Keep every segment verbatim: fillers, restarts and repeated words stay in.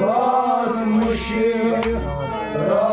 لازمشی را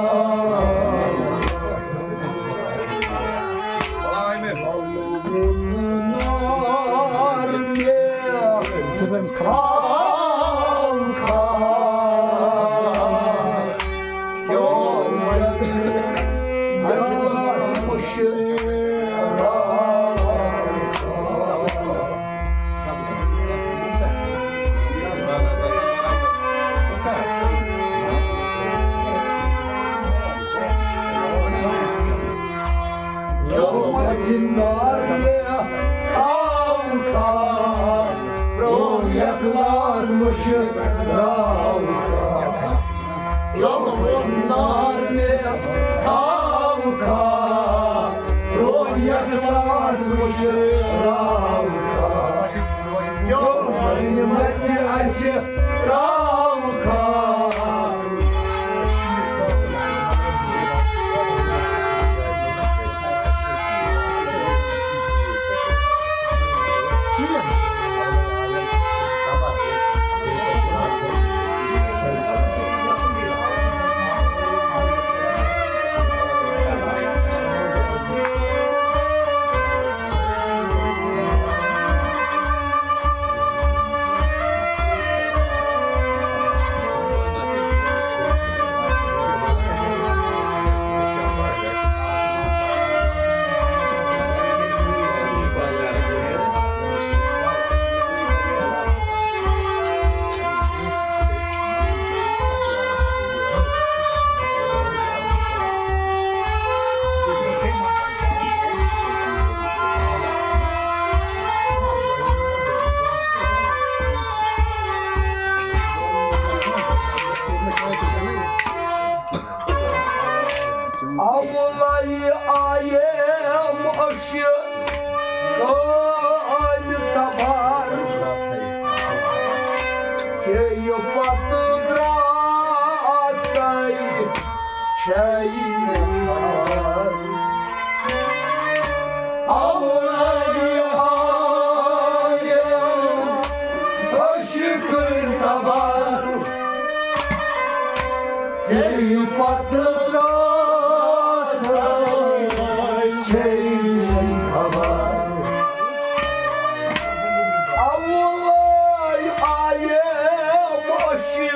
اولے آیم أشی کامہِ تبر، ژیٚیہِ پتہٕ درٛاسے چھے خبر۔ اولے آیم أشی کامہِ تبر، ژیٚیہِ پتہٕ درٛاسے چھے خبر۔ اولے آیم أشی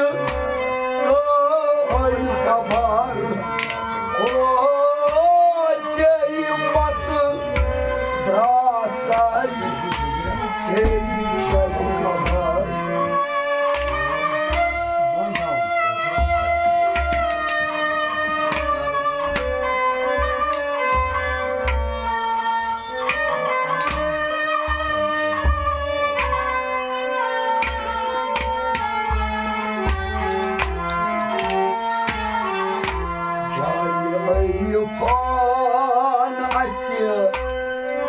کامہِ تبر، او ژیٚیہِ پتہٕ درٛاسے ژیٚیہِ چھے خبر۔ جانہِ عرفان اسہِ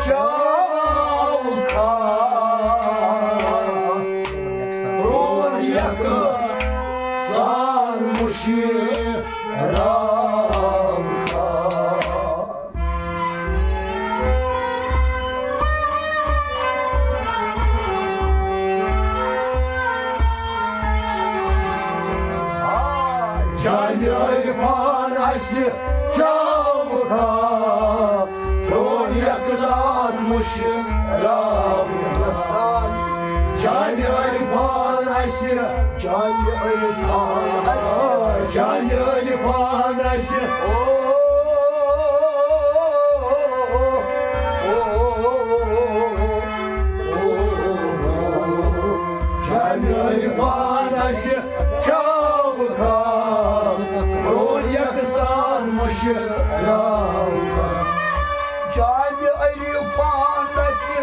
چاو کھا، پرون یک سان مُشی راو کھا۔ جانہِ عرفان اسہِ چاو کھا، پرون یک سان مُشی راو کھا۔ جانہِ عرفان اسہِ، جانہِ عرفان اسہِ، جانہِ عرفان اسہِ۔ او، او، جانہِ عرفان اسہِ چاو کھا، پرون یک سان مُشی راو کھا۔ جانہِ عرفان اسہِ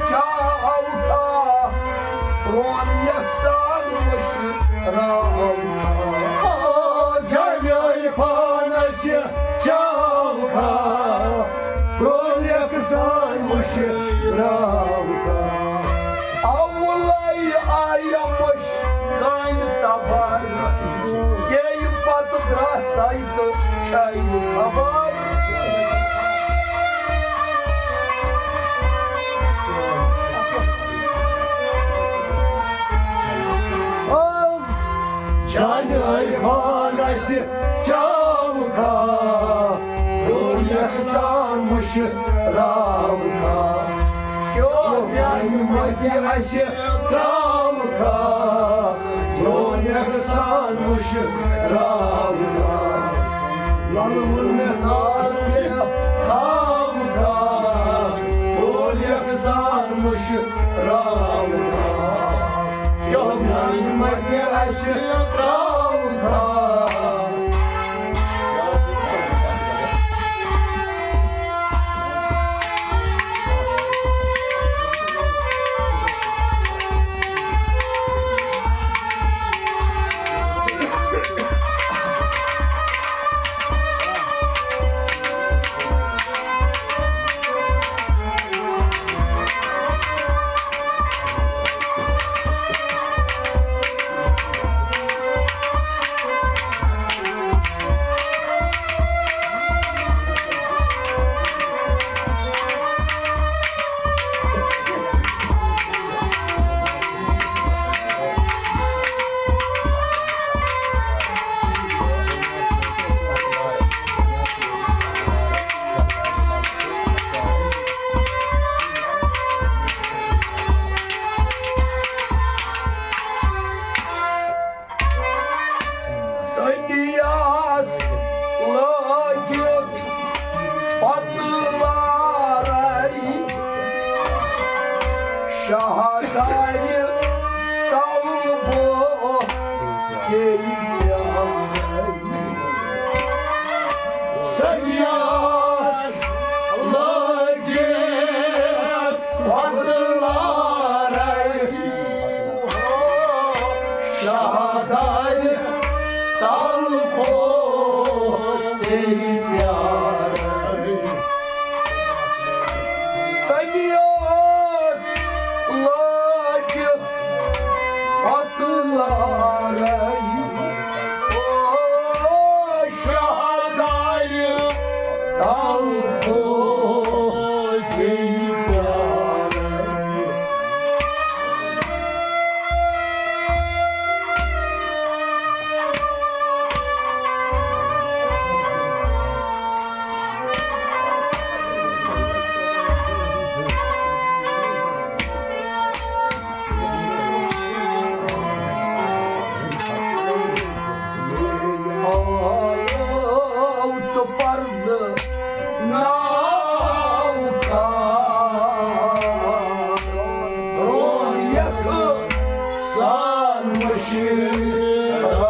چاو کھا، پرون یک سان مُشی راو کھا۔ جانہِ عرفان اسہِ چاو کھا، پرون یک سان مُشی راو کھا۔ اولے آیم أشی کامہِ تبر، ژیٚیہِ پتہٕ درٛاسے تہٕ چھے خبر۔ اَسہِ چاوکھا، روٚن یَکسان مُشراوکھا۔ کیٛاہ میٛانہِ مَتہِ اَسہِ ترٛاوکھا، روٚن یَکسان مُشراوکھا۔ لَلہٕ ووٚن مےٚ، لال مےٚ تھاوکھا، روٚن یَکسان مُشراوکھا۔ یوم نعمت اَسہِ ترٛاوکھا۔ سنیاس لٲگِتھ پتہٕ لارے، شاہدارِ تلبو سے پیارے۔ سنیاس لٲگِتھ پتہٕ لارے، شاہدارِ تلبو سے پیارے۔ سنیاس لٲگِتھ پتہٕ لارے، او شاہدارِ تلبو سے پیارے۔ آو ژٕ پرزٕ ناو کھا، روٚن یَکسان مُشراوکھا۔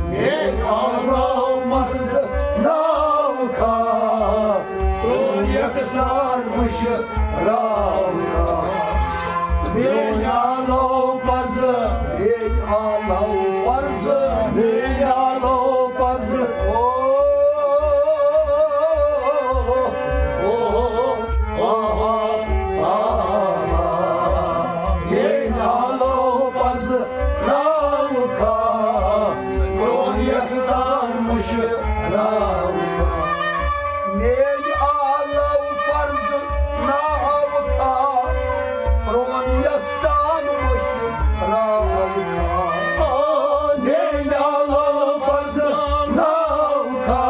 میٛٲنۍ آلو پرزٕ ناو کھا، روٚن یَکسان مُشراوکھا۔ میٛٲنۍ آلو پرزٕ، میٛٲنۍ آلو پرزٕ، میٛٲنۍ آلو پرزٕ۔ او، او، او، آ، آ، آ، آ۔ میٛٲنۍ آلو پرزٕ ناو کھا، روٚن یَکسان مُشراوکھا۔ میٛٲنۍ آلو پرزٕ ناو کھا، روٚن یَکسان مُشراوکھا۔ آ، میٛٲنۍ آلو پرزٕ ناو کھا،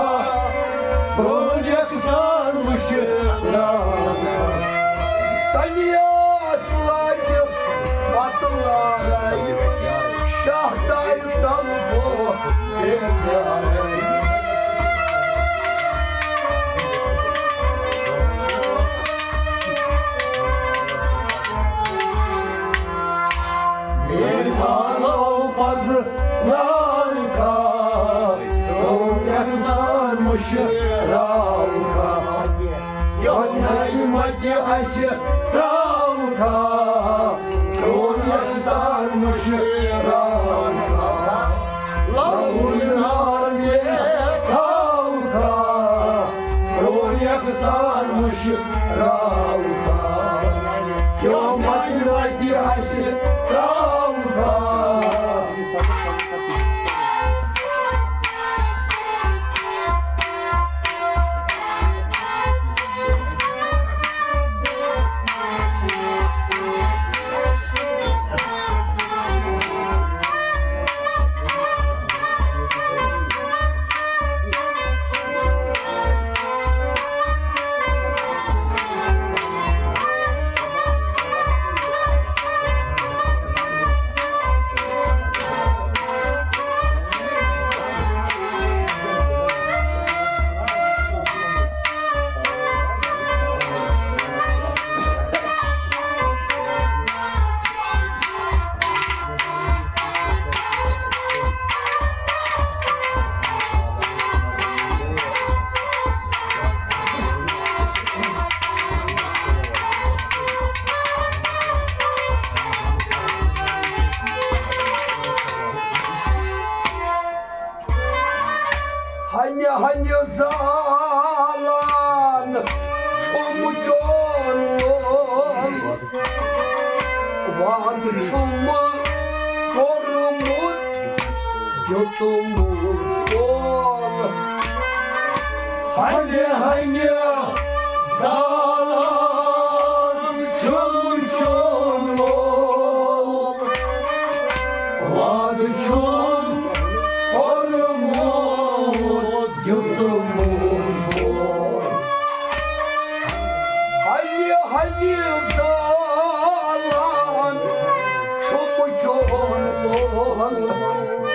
روٚن یَکسان مُشراوکھا۔ سنیاس لٲگِتھ پتہٕ لارے، شاہدارِ تلبو سے پیارے۔ میٛٲنۍ آلو پرزٕ ناو کھا، روٚن یَکسان مُشراوکھا۔ یوم نعمت اَسہِ ترٛاوکھا، روٚن یَکسان مُشراوکھا۔ لَوُل نار مےٚ تھاوکھا، روٚن یَکسان مُشراوکھا۔ یوم نعمت اَسہِ ترٛاوکھا۔ ہنہِ زالان چھُم چون لول، وعدٕ چھُم کوٚرمُت، دیُتمُت قول۔ ہنہِ ہنہِ زالان چھُم چون لول، وعدٕ چھُم کوٚرمُت، دیُتمُت قول۔ ہنہِ ہنہِ زالان چھُم چون لول،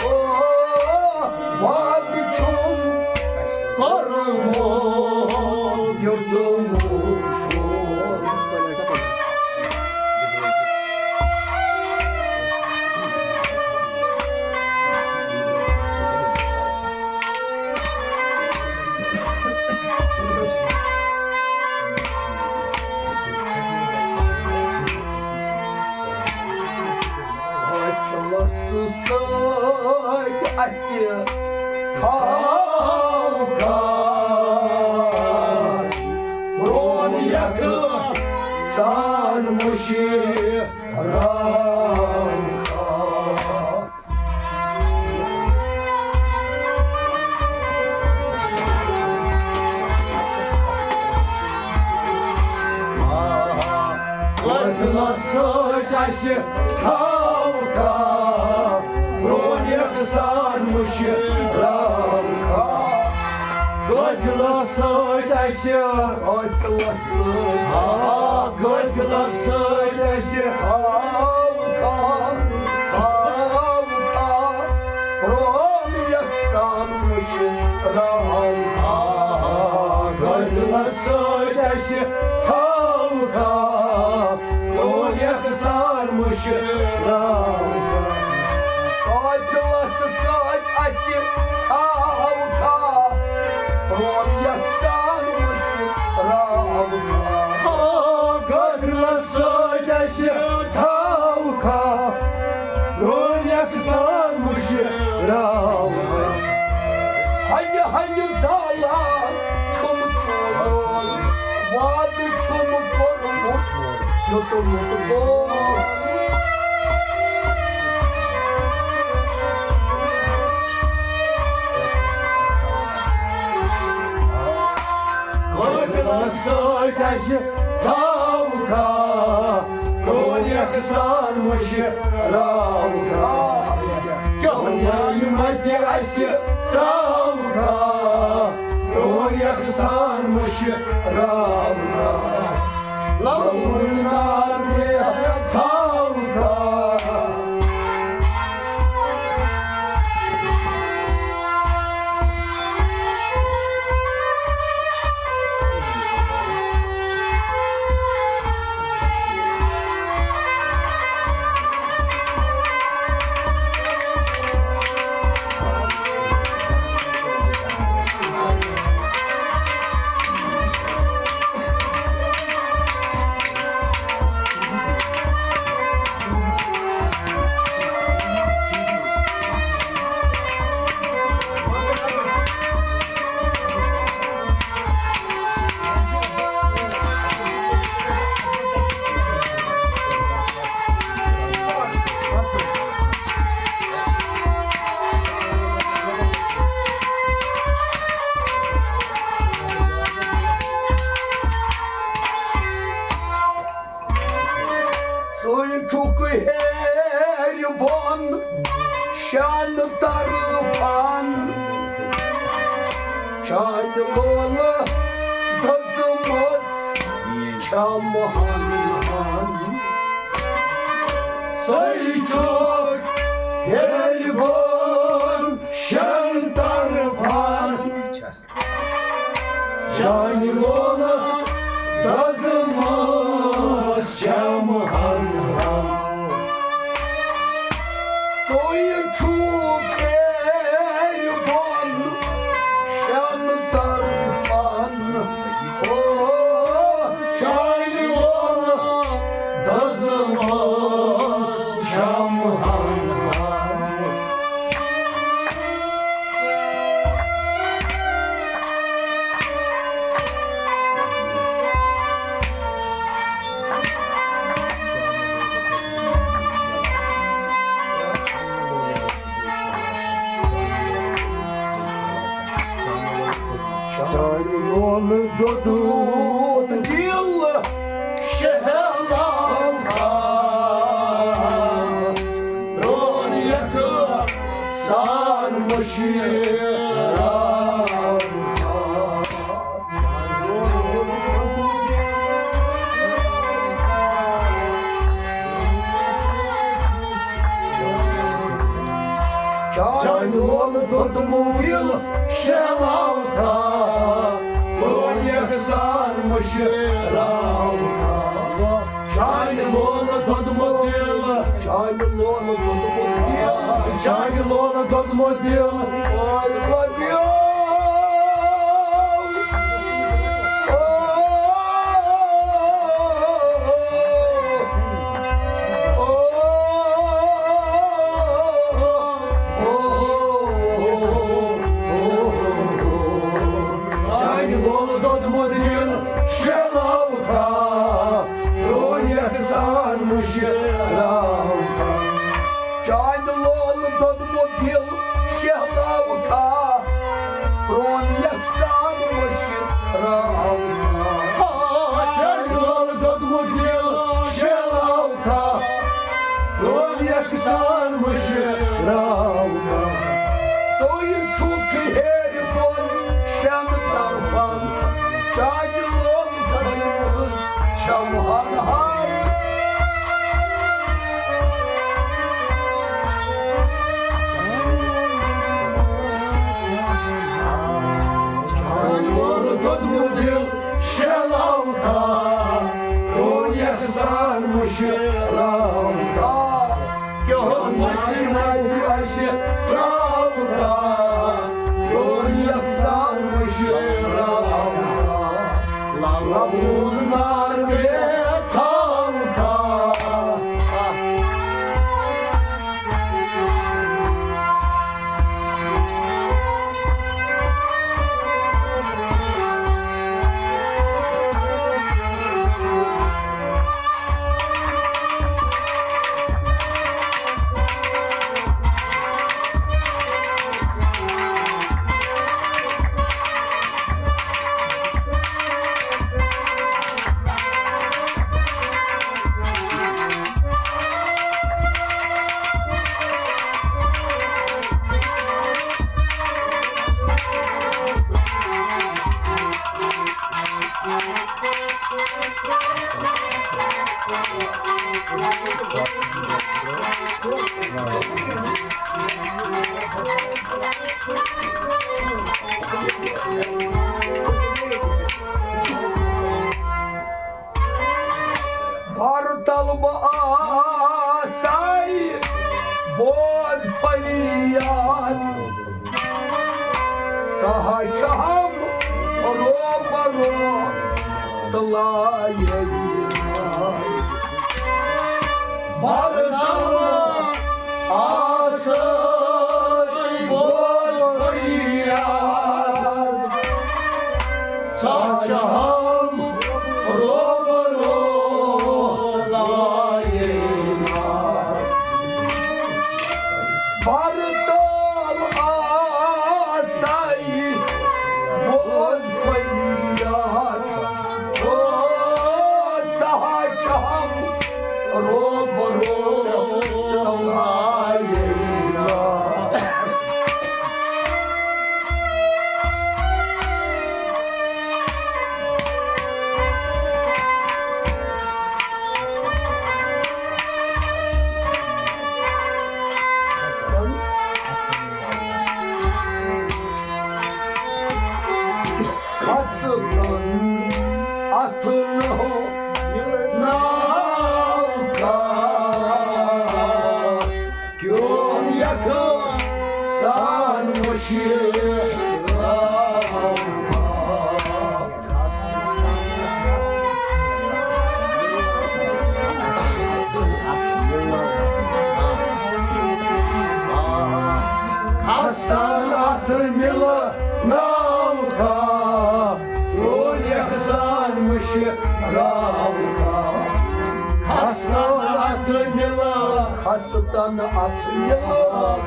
او، وعدٕ چھُم کوٚرمُت، دیُتمُت قول۔ اخلص سۭتۍ اَسہِ تھاو کار، پرون یقہٕ سان مُشرکا۔ قٲبلس سۭتۍ اَسہِ تھاو کار، پرون یقہٕ سان مُشرکا۔ قٲبلس سۭتۍ اَسہِ، قٲبلس سۭتۍ، آ، قٲبلس سۭتۍ اَسہِ تھاو کار، تھاو کار، پرون یقہٕ سان مُشرکا۔ قٲبلس سۭتۍ اَسہِ تھاو کار، پرون یقہٕ سان مُشرکا۔ قٲبلس سۭتۍ اَسہِ تھاو کار، پرون یقہٕ سان مُشرکا۔ آ، قٲبلس سۭتۍ اَسہِ تھاو کار، پرون یقہٕ سان مُشرکا۔ ہنہِ ہنہِ زالان چھُم چون، وعدٕ چھُم کوٚرمُت، دیُتمُت قول۔ قٲبلس سۭتۍ اَسہِ تھاو کار، پرون یقہٕ سان مُشرکا۔ کیٛاہ نیامتِ اَسہِ ترٛاو کار، پرون یقہٕ سان مُشرکا۔ لَوُن نار مےٚ تھاو کار۔ ژٕے چھُکھ ہیٚرِ بۄن شٮ۪ن طرفن، چانہِ لولہٕ دٔزمٕژ چھَم ہن ہن۔ ژٕے چھُکھ ہیٚرِ بۄن شٮ۪ن طرفن، چانہِ لولہٕ دٔزمٕژ چھَم ہن ہن۔ ژٕے چھُکھ ہیٚرِ بۄن شٮ۪ن طرفن، او، چانہِ لولہٕ دٔزمٕژ چھَم ہن ہن۔ دوٚدمُت دِل شہلاوکھا، رون یکھ سان مُشراوکھا۔ چانہِ لولہٕ دوٚدمُت دِل شہلاوکھا، رون یکھ سان مُشراوکھا۔ چانہِ لولہٕ دوٚدمُت دِل، چانہِ لولہٕ دوٚدمُت دِل، چانہِ لولہٕ دوٚدمُت دِل۔ چانہِ لولہٕ دوٚدمُت دِل شہلاوکھا، رون یکھ سان مُشراوکھا۔ چانہِ لولہٕ دوٚدمُت دِل شہلاوکھا، رون یکھ سان مُشراوکھا۔ چانہِ لولہٕ دوٚدمُت دِل شہلاوکھا، رون یکھ سان مُشراوکھا۔ سُے چھُکھ ہیٚرِ بۄن شٮ۪ن طرفن، چانہِ لولہٕ دوٚدمُت چھَم ہر ہر۔ چانہِ لولہٕ دوٚدمُت دِل شہلاوکھا، رون یکھ سان مُشراوکھا۔ کیٛاہ ماے ماے تہِ اَسہِ ترٛاوکھا، رون یکھ سان مُشراوکھا۔ لَبُن نار مےٚ تھاوکھا۔ بر طلب آسائی بوز فریاد، سہا چھہم رو برو تلائے۔ بر طلب آسائی بوز فریاد، سہا چھہم رو برو تلائے۔ بر طلب آسائی بوز فریاد، او سہا چھہم رو برو تلائے۔ خستن اتھ نو ناو کا، کیوں یک سان مشکل کا۔ خستن اتھ ملناوکھا، رول یکسان مشراوکھا۔ خستن اتھ ملن، خستن اتھ ملن،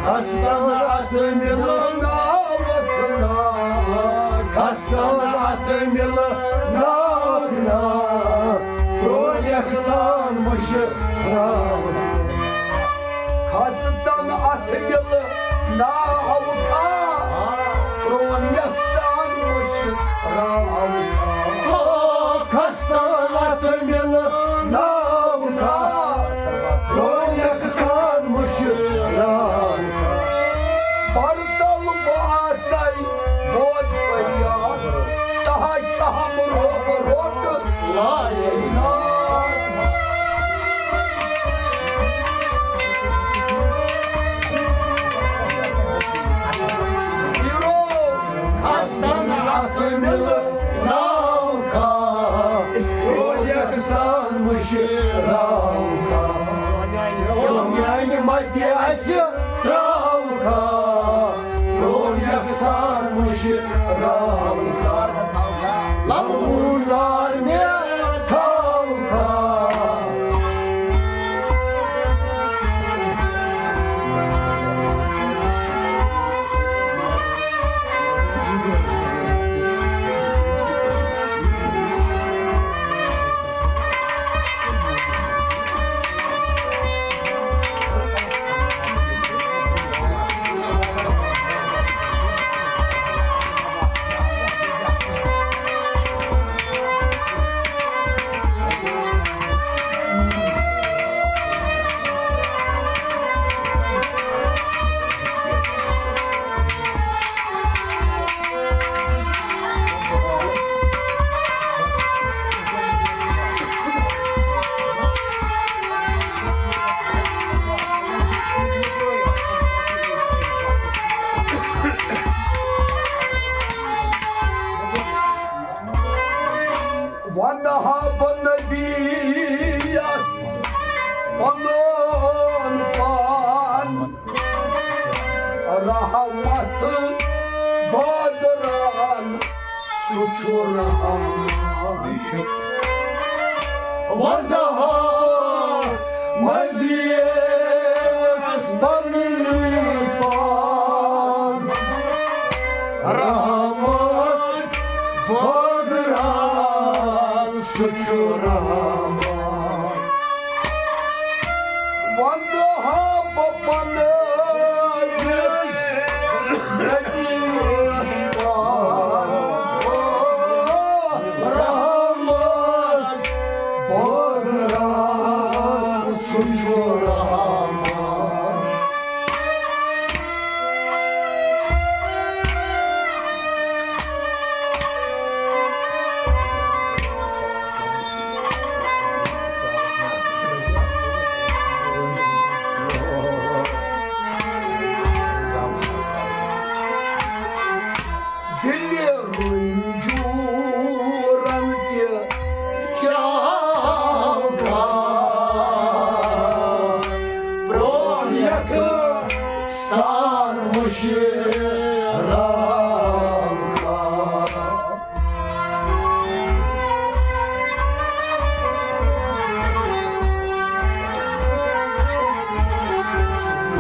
خستن اتھ ملن ناوکھا۔ کھستن اتھ مِلناوکھ نا، پرون یکسان مُشراوکھ۔ کھستن اتھ مِلناوکھ نا، پرون یکسان مُشراوکھ نا۔ او کھستن اتھ مِلناوکھ نا، پرون یکسان مُشراوکھ نا۔ پرتل بہٕ آسے، بوز فریاد، سہا چھہم روب روت لایے ناد۔ پیرو کھستن اتھ مِلناوکھا، او یکسان مُشراوکھا۔ یِم میانہِ متہِ اسہِ تراوکھا، پرون یکسان مُشراوکھا۔ للہٕ وُن نار مےٚ تھاوکھا۔ وندہا بہٕ نبیَس پنُن پان، رحمت بٲگران سُہ چھُ رحمان۔ وندہا نبیَس پنُن پان، رحمت بٲگران سُہ چھُ رحمان۔ وندہا بہٕ پننِس نبیَس پان، رحمت بٲگران سُہ چھُ رحمان۔ دِلہِ رنجورن تہِ چاو کھا، پرون یکسان مُشراو کھا۔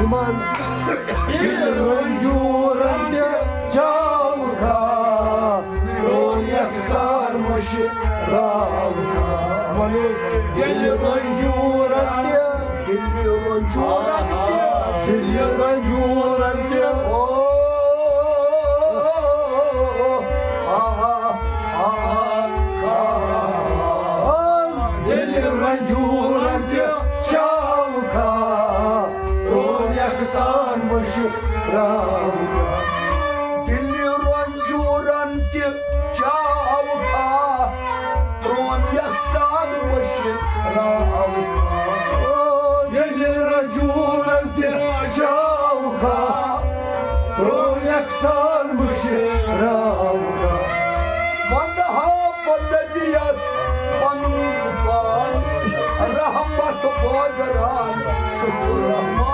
یِمن دِلہِ رنجورن تہِ چاو کھا، پرون یکسان مُشراو کھا۔ دِلہِ رنجورن تہِ، دِلہِ رنجورن تہِ، دِلہِ رنجورن تہِ۔ او، آ، آ، آ، آ۔ دِلہِ رنجورن تہِ چاو کھا، پرون یکسان مُشراو کھا۔ دِلہِ رنجورن تہِ چاو کھا، پرون یکسان مُشراو کھا۔ او، دِلہِ رنجورن تہِ چاو کھا، پرون یکسان مُشراو کھا۔ وندہا بہٕ نبیَس پنُن پان، رحمت بٲگران سُہ چھُ رحمان۔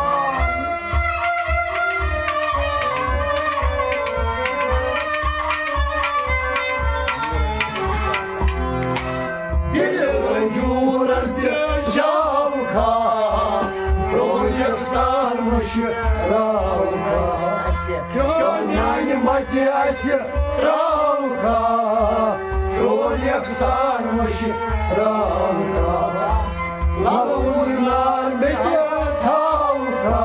دِلہِ رنجورن تہِ چاو کھا، پرون یکسان مُشراو ترٛاوکھا؟ کیٛاہ میٛانہِ مَتہِ اَسہِ ترٛاوکھا؟ ڈول یَکسان مٔشِتھ ترٛاوکھا؟ لَلہٕ وُنار مےٚ تہِ تھاوکھا؟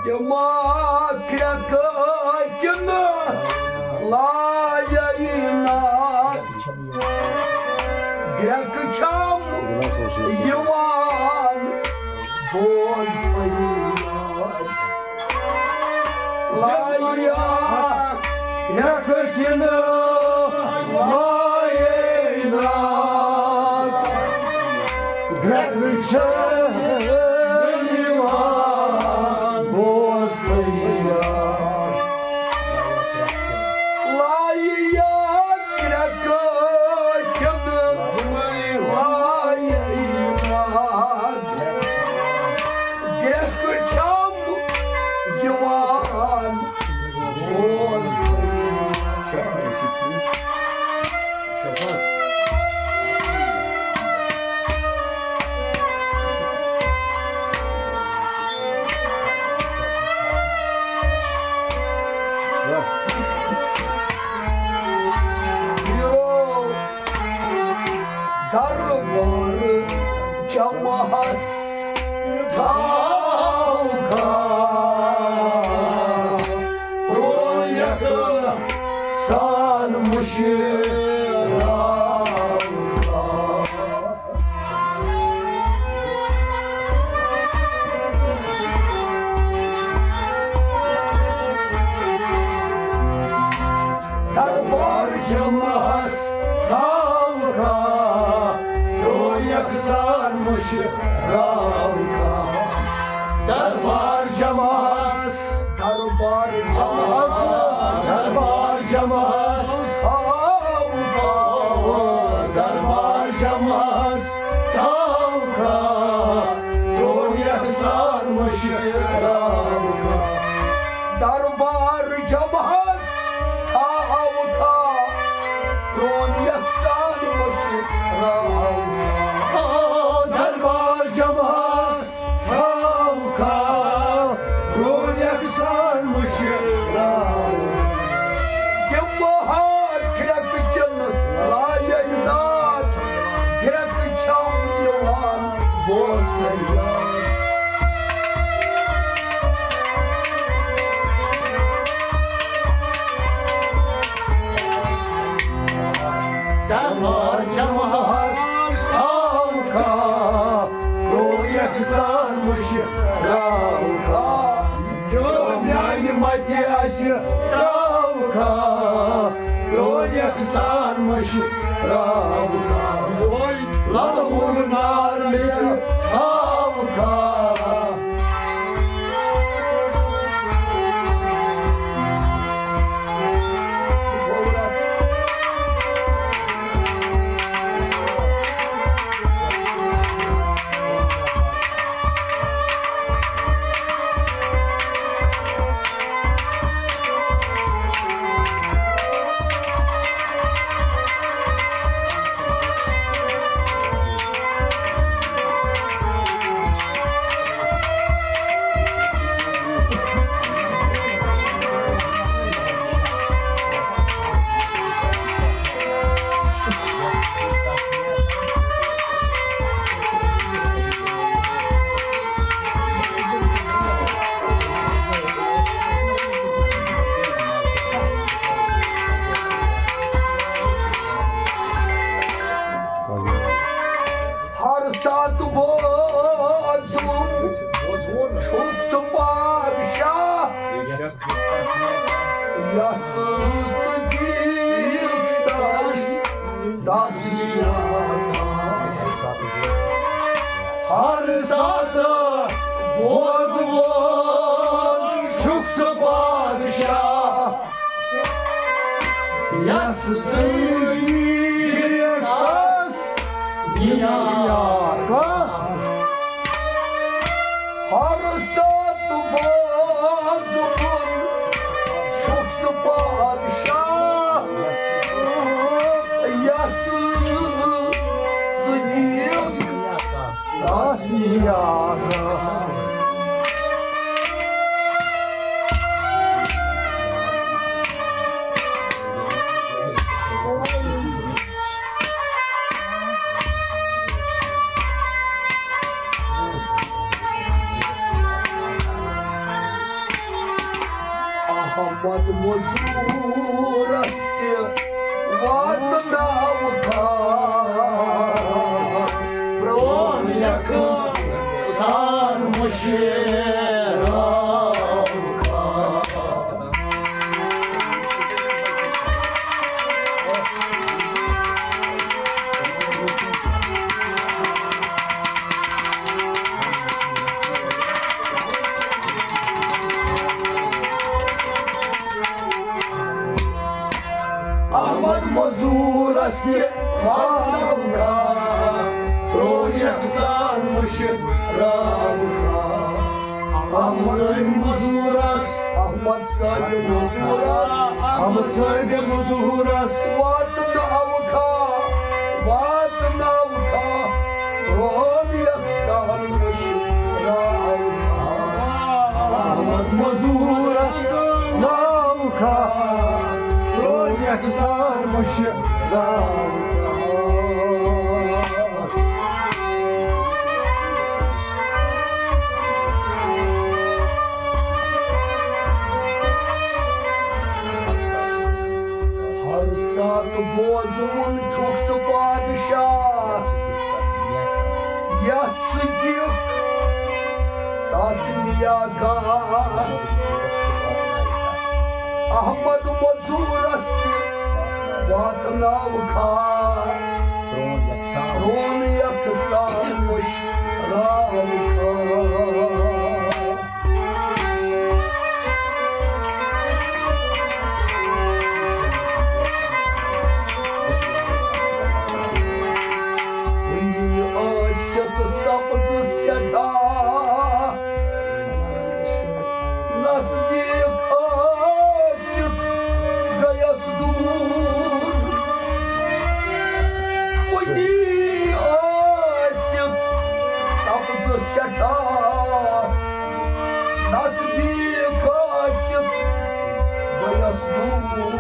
دٮ۪ماغ کرٛٮ۪کہٕ کِنہٕ لایہِ ناد؟ گرٛٮ۪کہٕ چھَم یِوان، بوز فریاد۔ لایہِ گرٛٮ۪کہٕ کِنہٕ لایہِ ناد؟ گرٛٮ۪کہٕ چھَم یِوان، بوز فریاد۔ لایہِ گرٛٮ۪کہٕ کِنہٕ لایہِ ناد؟ گرٛٮ۪کہٕ چھَم یِوان، بوز فریاد۔ دربار جمعس تھاوکھا؟ پرٛون یَکسان مٔشِتھ تھاوکھا؟ دربار جمعس تھاوکھا؟ پرٛون یَکسان مٔشِتھ ترٛاوکھا؟ دربار جمعس، دربار جمعس، دربار جمعس تھاوکھا؟ دربار جمعس تھاوکھا؟ پرٛون یَکسان مٔشِتھ ترٛاوکھا؟ دربار جمعس تھاوکھا؟ پرٛون یَکسان مٔشِتھ ترٛاوکھا؟ آ، دربار جمعس تھاوکھا؟ پرٛون یَکسان مٔشِتھ ترٛاوکھا؟ تِم ہا گرٛٮ۪کہٕ کِنہٕ لایَے ناد؟ گرٛٮ۪کہٕ چھَم یِوان، بوز فریاد۔ دربار جمعس تھاوکھا؟ پرٛون یَکسان مٔشِتھ ترٛاوکھا؟ کیٛاہ میٛانہِ مَتہِ اَسہِ ترٛاوکھا؟ پرٛون یَکسان مٔشِتھ ترٛاوکھا؟ لَلہٕ وُنار مےٚ تھاوکھا؟ یس ژٕ دِکھ تس، تس یاد۔ ہر ساتہٕ بوزوُن چھُکھ ژٕ بادشاہ، یس ژٕ دِکھ تس یاد۔ ہر ساتہٕ بوزوُن چھُکھ ژٕ بادشاہ، یس ژٕ دِکھ تس یاد۔ احمد مزورس تہِ واتناو کھا، پرون یکھ سان مشراو کھا۔ احمد مزورس تہِ واتناو کھا، پرون یکسان مشراو کھا۔ احمد مزورس، احمد صٲبِ مزورس، احمد صٲبِ مزورس واتناو کھا، واتناو کھا، پرون یکسان مشراو کھا۔ احمد مزورس ناو کھا، پرون یکسان مشراو کھا۔ ہر ساتہٕ بوزوُن چھُکھ ژٕ بادشاہ، یس ژٕ دِکھ تس نیا کھا۔ احمد مزورس تہِ واتناو کھا، پرون یکسان مشراو کھا۔ کُنہِ ٲسِتھ سپزٕ سٮ۪ٹھاہ نزدیٖک ٲسِتھ گٔیَس دوٗر۔ کُنہِ ٲسِتھ سپزٕ سٮ۪ٹھاہ نزدیٖک ٲسِتھ گٔیَس دوٗر۔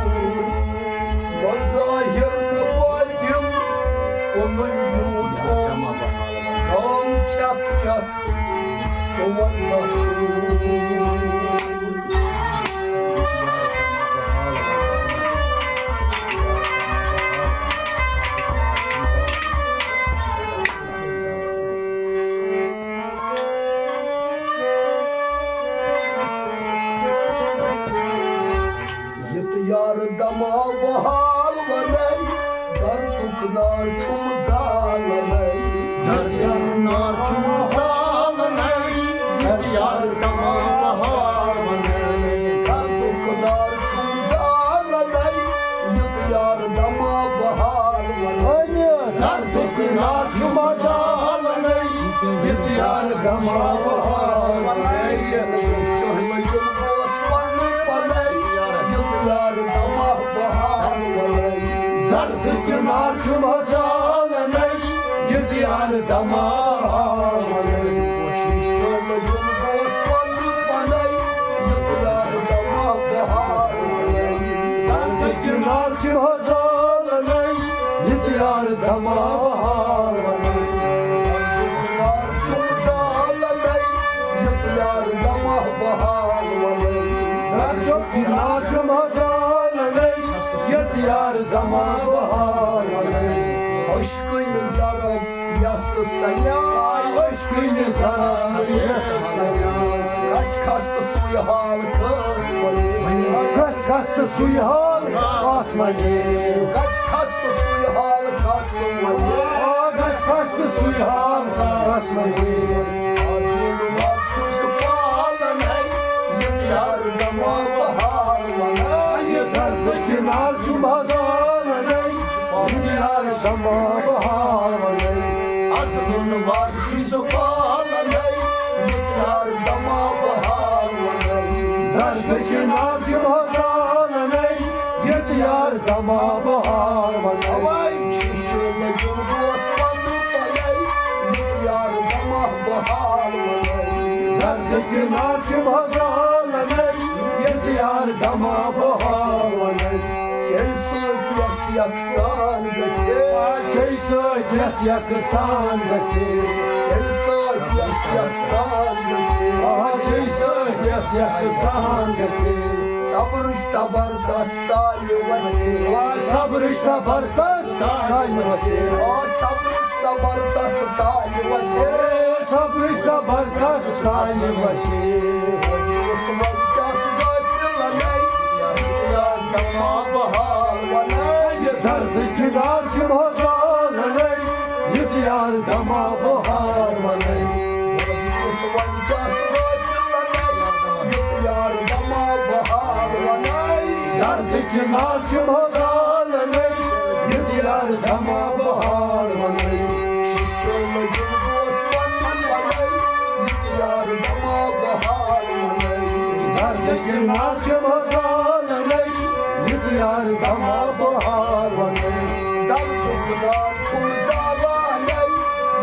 بظٲہِر نہٕ پٲٹھۍ کُنُے بیوٗٹھُم، غم چٮ۪تھ چٮ۪تھ سُہ وَزَن۔ یُتھ یار دما بہار ونے، دردُک نار چھُم زالنے۔ دردُک نار چھُم زالنے، یُتھ یار دما بہار ونے۔ دردُک نار چھُم زالنے، یُتھ یار دما بہار ونے۔ دردُک نار چھُم زالنے، یُتھ یار دما بہار ونے۔ چہلہٕ چھُم گوس پنُن پنے، یُتھ یار دما بہار ونے۔ دردُک نار چھُم زالنے، یُتھ یار دما بہار ونے۔ چہلہٕ چھُم گوس پنُن پنے، یُتھ یار دما بہار ونے۔ دردُک نار چھُم زالنے، یُتھ یار دما بہار ونے۔ دردُک نار چھُم زالنے، یُتھ یار دما بہار ونے۔ دردُک نار چھُم زالنے، یُتھ یار دما بہار ونے۔ عشقٕنۍ ضرب یس سنیا، عشقٕنۍ ضرب یس سنیا۔ گژھِ کھس تہٕ سُے حال کھس وَنے۔ گژھِ کھس تہٕ سُے حال کھس وَنے۔ گژھِ کھس تہٕ سُے حال کھس وَنے۔ آ، گژھِ کھس تہٕ سُے حال کھس وَنے۔ آز ووٚن وَتھ چھُس پالَن ہے، یہِ تہِ یار دَما بہار وَنَے۔ یہِ دردٕ کِنار چھُ مَزالَن ہے، یہِ تہِ یار دَما بہار وَنَے۔ آز ووٚن وَتھ چھُس پالَن ہے، یہِ تہِ یار دَما بہار وَنَے۔ دردٕ کِنار چھُ مَزالَن ہے، یہِ تہِ یار دَما بہار وَنَے۔ اَوَے چھِ چھِ لٔجِم دوس پَنُن پَلَے، یہِ تہِ یار دَما بہار وَنَے۔ دردٕ کِنار چھُ مَزالَن ہے، یہِ تہِ یار دَما بہار وَنَے۔ ژےٚ سۭتۍ یَس یَکسان گژھِ۔ آ، ژےٚ سۭتۍ یَس یَکسان گژھِ۔ ژےٚ سۭتۍ یَس یَکسان گژھِ۔ آ، ژےٚ سۭتۍ یَس یَکسان گژھِ۔ صبرٕچ تبردست تالہِ وَسہِ۔ آ، صبرٕچ تبردست تالہِ وَسہِ۔ آ، صبرٕچ تبردست تالہِ وَسہِ۔ آ، صبرٕچ تبردست تالہِ وَسہِ۔ وۄنۍ کیٛاہ سُہ غٲفلَن ہے، یہِ تہِ یار دَما بہار وَنَے۔ یہِ دردٕ کِنار چھُ مَزالَن ہے، یہِ تہِ یار دَما بہار وَنَے۔ وۄنۍ کیٛاہ سُہ غٲفلَن ہے، یہِ تہِ یار دَما بہار وَنَے۔ دردٕ کِنار چھُ مَزالَن ہے، یہِ تہِ یار دَما بہار وَنَے۔ چھِ لٔجِم دوس پَنُن پَلَے، یہِ تہِ یار دَما بہار وَنَے۔ دردٕ کِنار چھُ مَزالَن ہے، یہِ تہِ یار دَما بہار وَنَے۔ دردٕ کِنار چھُ زالَن ہے،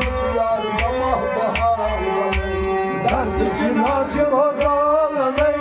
یہِ تہِ یار دَما بہار وَنَے۔ دردٕ کِنار چھُ مَزالَن ہے،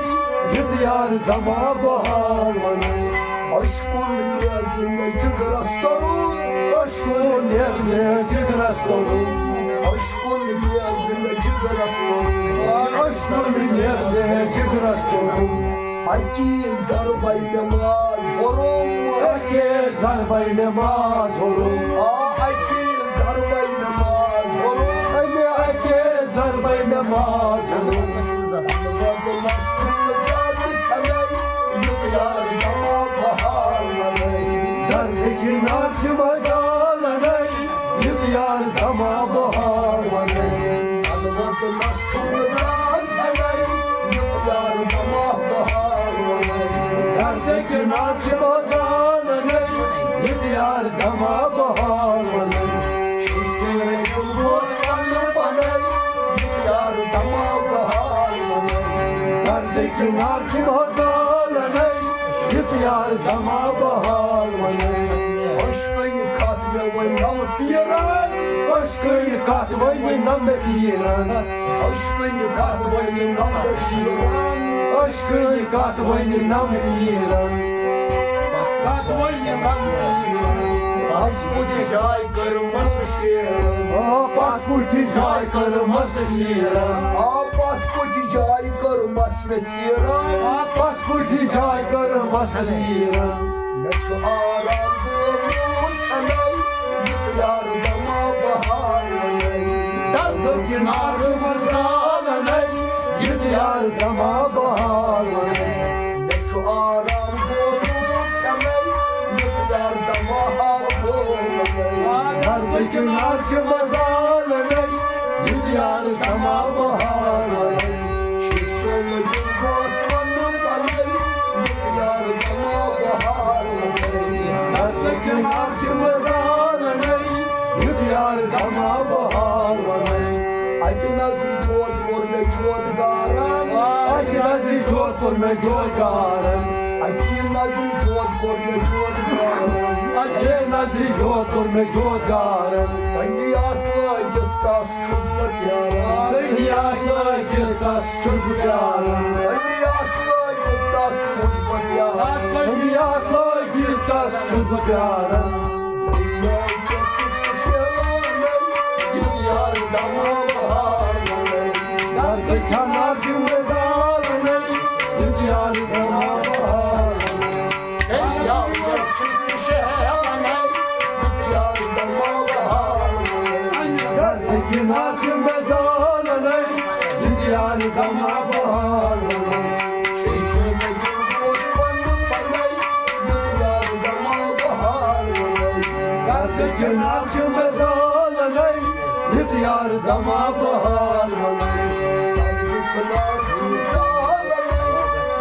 یہِ تہِ یار دَما بہار وَنَے۔ عشقُن نیز مےٚ جِگرَس توٚرُن۔ عشقُن نیز مےٚ جِگرَس توٚرُن۔ عشقُن نیز مےٚ جِگرَس توٚرُن۔ عشقُن نیز مےٚ جِگرَس توٚرُن۔ اَکی ضربَے مےٚ ماز ہوٚرُم۔ اَکی ضربَے مےٚ ماز ہوٚرُم۔ آ، اَکی ضربَے مےٚ ماز ہوٚرُم۔ اَمہِ اَکی ضربَے مےٚ ماز ہوٚرُم۔ البتہ لَس چھُم زیادٕ ژھٮ۪نَے، یُتھ یار دَما بہار وَنَے۔ دردٕ کِنار چھِ مَزالَنَے، یُتھ یار دَما بہار وَنَے۔ البتہ لَس چھُم زیادٕ ژھٮ۪نَے، یُتھ یار دَما بہار وَنَے۔ دردٕ کِنار چھِ مَزالَنَے، یُتھ یار دَما بہار وَنَے۔ چھُ چٲنۍ دِل دوست پَنُن پَنَے، یُتھ یار دَما بہار وَنَے۔ دردٕ کِنار چھِ مَزالَنَے، یُتھ یار دَما بہار وَنَے۔ عشقٕنۍ کَتھ مےٚ وَنہِ نَم پیٖرَن۔ عشقٕنۍ کَتھ وَنہِ نَم پیٖرَن۔ عشقٕنۍ کَتھ وَنہِ نَم پیٖرَن۔ عشقٕنۍ کَتھ وَنہِ نَم پیٖرَن۔ کَتھ وَنہِ نَم پیٖرَن۔ پَتھ کُٹھِ جاے کٔرمَس شیرَن۔ آ، پَتھ کُٹھِ جاے کٔرمَس شیرَن۔ آ، پَتھ کُٹھِ جاے کٔرمَس مےٚ شیرَن۔ آ، پَتھ کُٹھِ جاے کٔرمَس شیرَن۔ مےٚ چھُ آرام گوٚمُت ژھٮ۪نَے، یُتھ یار دَما بہار وَنَے۔ دردٕ کِنار چھِ مَزالَنَے، یُتھ یار دَما بہار وَنَے۔ مےٚ چھُ آرام گوٚمُت ژھٮ۪نَے، یُتھ یار دَما بہار وَنَے۔ دردٕ کِنار چھِ مَزالَنَے، یُتھ یار دَما بہار وَنَے۔ چھِ چٲنۍ دِل دوست پَنُن پَنَے، یُتھ یار دَما بہار وَنَے۔ دردٕ کِنار چھِ مَزالَنَے، یُتھ یار دَما بہار وَنَے۔ اَکہِ نظرِ جوت کوٚر مےٚ جوت گارَن۔ اَکہِ نظرِ جوت کوٚر مےٚ جوت گارَن۔ اَکی نظرِ جوت کوٚر مےٚ جوت گارَن۔ اَکی نظرِ جوت کوٚر مےٚ جوت گارَن۔ سنگیاس لٲگِتھ تَس چھُس بہٕ پیاران۔ سنگیاس لٲگِتھ تَس چھُس بہٕ پیاران۔ سنگیاس لٲگِتھ تَس چھُس بہٕ پیاران۔ سنگیاس لٲگِتھ تَس چھُس بہٕ پیاران۔ دٔریاو چھُس بہٕ شیران، یُتھ یار دَما بہار وَنَے۔ دردٕ کِنار چھِ مَزالَنَے، یُتھ یار دَما بہار وَنَے۔ دٔریاو چھُس بہٕ شیران، یُتھ یار دَما بہار وَنَے۔ دردٕ کِنار چھِ مَزالَنَے، یُتھ یار دَما بہار دما بہار ونے۔ دردٕکۍ نار چھِ مےٚ زالنے،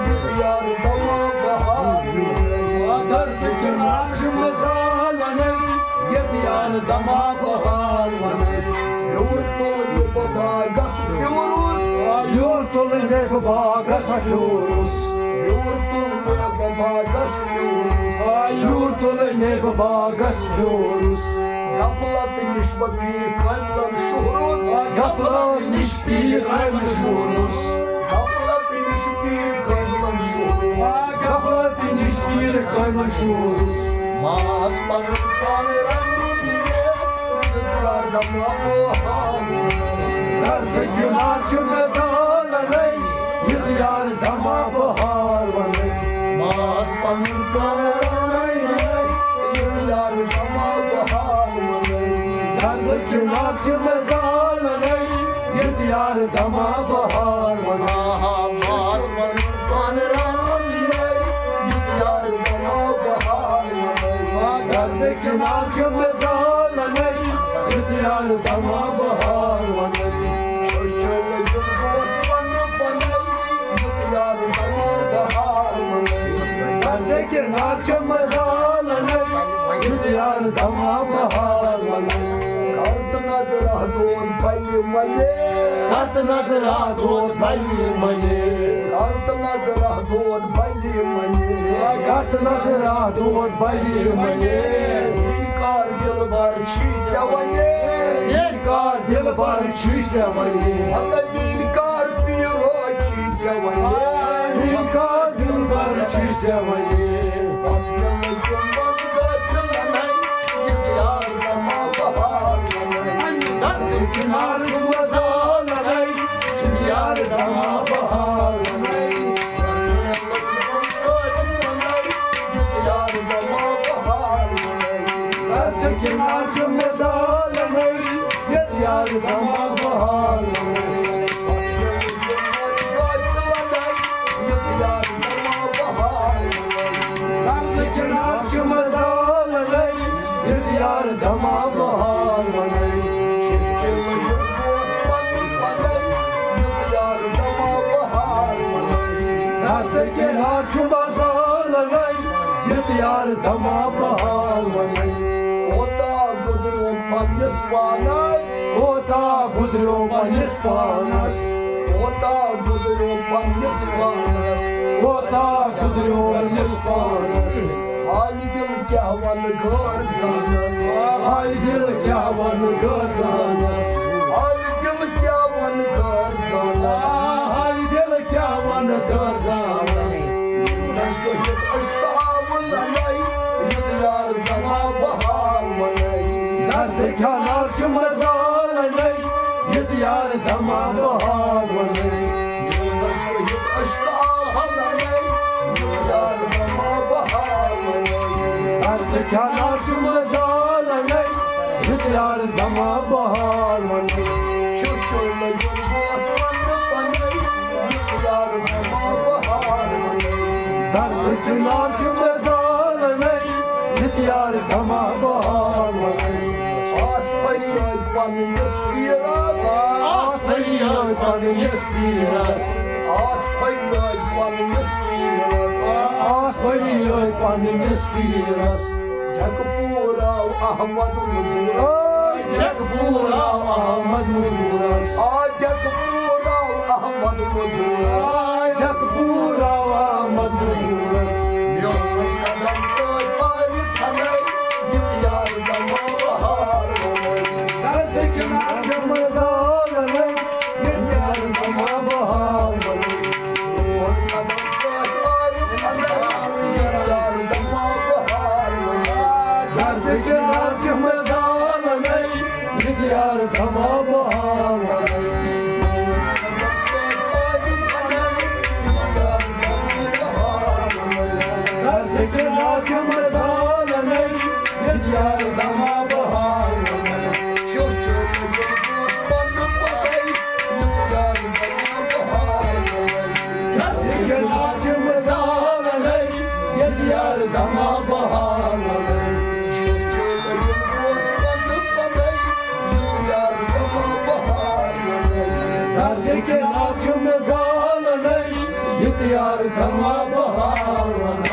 یہِ تہِ یار دما بہار ونے۔ دردٕکۍ نار چھِ مےٚ زالنے، یہِ تہِ یار دما بہار ونے۔ یور تُل مےٚ بہٕ باغس پھیوٗرُس۔ یور تُل مےٚ بہٕ باغس پھیوٗرُس۔ یور تُل مےٚ بہٕ باغس پھیوٗرُس۔ یور تُل مےٚ بہٕ باغس پھیوٗرُس۔ غفلت نِش بہٕ پیٖر کٲملن شُہرُس۔ غفلت نِش پیٖر کٲملن شُہرُس۔ غفلت نِش پیٖر کٲملن شُہرُس۔ غفلت نِش پیٖر کٲملن شُہرُس۔ ماس پنُن پان رنگُن یار دما بہار۔ دردٕکۍ نار چھِ مےٚ زالنے، یہِ تہِ یار دما بہار ونے۔ ماس پنُن پان رنگُن یار دما بہار ونے۔ دردٕکۍ نار چھِ مےٚ زالنے، یہِ تہِ یار دما بہار ونے۔ آہا، ماس پنُن پان رنگُن یار دما بہار ونے۔ دردٕکۍ نار چھِ مےٚ زالنے، یہِ تہِ یار دما بہار ونے۔ چھُ چھُ لٔجِم دوس پنُن پانے، یہِ تہِ یار دما بہار ونے۔ دردٕکۍ نار چھِ مےٚ زالنے، یہِ تہِ یار دما بہار ونے۔ کر تہٕ نظرہ دود بلی منے۔ کر تہٕ نظرہ دود بلی منے۔ کر تہٕ نظرہ دود بلی منے۔ کر تہٕ نظرہ دود بلی منے۔ میٲنۍ کار دلبر چھی ژےٚ ونے۔ میٲنۍ کار دلبر چھی ژےٚ ونے۔ ہتہٕ میٲنۍ کار پیٖرو چھی ژےٚ ونے۔ میٲنۍ کار دلبر چھی ژےٚ ونے۔ پتہٕ کیٛاہ لٔجِم منٛز غٲفلن، یہِ تہِ یار دما بہار ونے۔ دردٕکۍ نار چھِ مےٚ زالنے، یہِ تہِ یار دما بہار ونے۔ دردٕکۍ نار چھِ مےٚ زالنے، یہِ تہِ یار دما بہار ونے۔ دردٕکۍ نار چھِ مےٚ زالنے، یہِ تہِ یار دما بہار ونے۔ دردٕکۍ نار چھِ مےٚ زالنے، یہِ تہِ یار دما بہار ونے۔ کوتاہ گُدریوم پننِس پانس۔ کوتاہ گُدریوم پننِس پانس۔ کوتاہ گُدریوم پننِس پانس۔ کوتاہ گُدریوم پننِس پانس۔ حالہِ دِل کیٛاہ ونہٕ غٲر زانس۔ حالہِ دِل کیٛاہ ونہٕ غٲر زانس۔ حالہِ دِل کیٛاہ ونہٕ غٲر زانس۔ حالہِ دِل کیٛاہ ونہٕ غٲر زانس۔ نشکہٕ ہیٚتھ عشقہٕ آوُن لنے، یہِ تہِ یار دما بہار ونے۔ دردٕکۍ نار چھِ مےٚ زالنے، یہِ تہِ یار دما بہار ونے۔ نشکہٕ ہیٚتھ عشقہٕ آوُن لنے، یہِ تہِ یار دما بہار ونے۔ دردٕکۍ نار چھِ مےٚ زالنے، یہِ تہِ یار دما بہار ونے۔ چھُ چھُ لٔجِم دوس پننہِ پنے، یہِ تہِ یار دما بہار ونے۔ دردٕکۍ نار چھِ مےٚ زالنے، یہِ تہِ یار دما بہار ونے۔ آس فریاد پننِس پیٖرس۔ آس فریاد پننِس پیٖرس۔ آس فریاد پننِس پیٖرس۔ آس فریاد پننِس پیٖرس۔ ڈھیکہٕ پوٗراو احمد مزوٗرس۔ ڈھیکہٕ پوٗراو احمد مزوٗرس۔ آ ڈھیکہٕ پوٗراو احمد مزوٗرس۔ آ ڈھیکہٕ پوٗراو احمد مزوٗرس۔ میون قدم سۭتۍ آرِ تھنے، یہِ تہِ یار دما بہار ونے۔ دردٕکۍ نار چھِ مےٚ زالنے، یہِ تہِ یار دما بہار ونے۔ میون قدم سۭتۍ آرِ تھنے، یہِ تہِ یار دما بہار ونے۔ دردٕکۍ نار چھِ مےٚ زالنے، یہِ تہِ یار دما بہار ونے۔ دردٕکۍ نار چھِ مےٚ زالنے، یہِ تہِ یار دما بہار ونے۔ چھُ چھُ لٔجِم دوس پننہِ پنے، یہِ تہِ یار دما بہار ونے۔ دردٕکۍ نار چھِ مےٚ زالنے، یہِ تہِ یار دما بہار ونے۔ چھُ چھُ لٔجِم دوس پننہِ پنے، یہِ تہِ یار دما کیٛاہ چھُ مےٚ زالنَے، یہِ تہِ یار دما بہار وَنان۔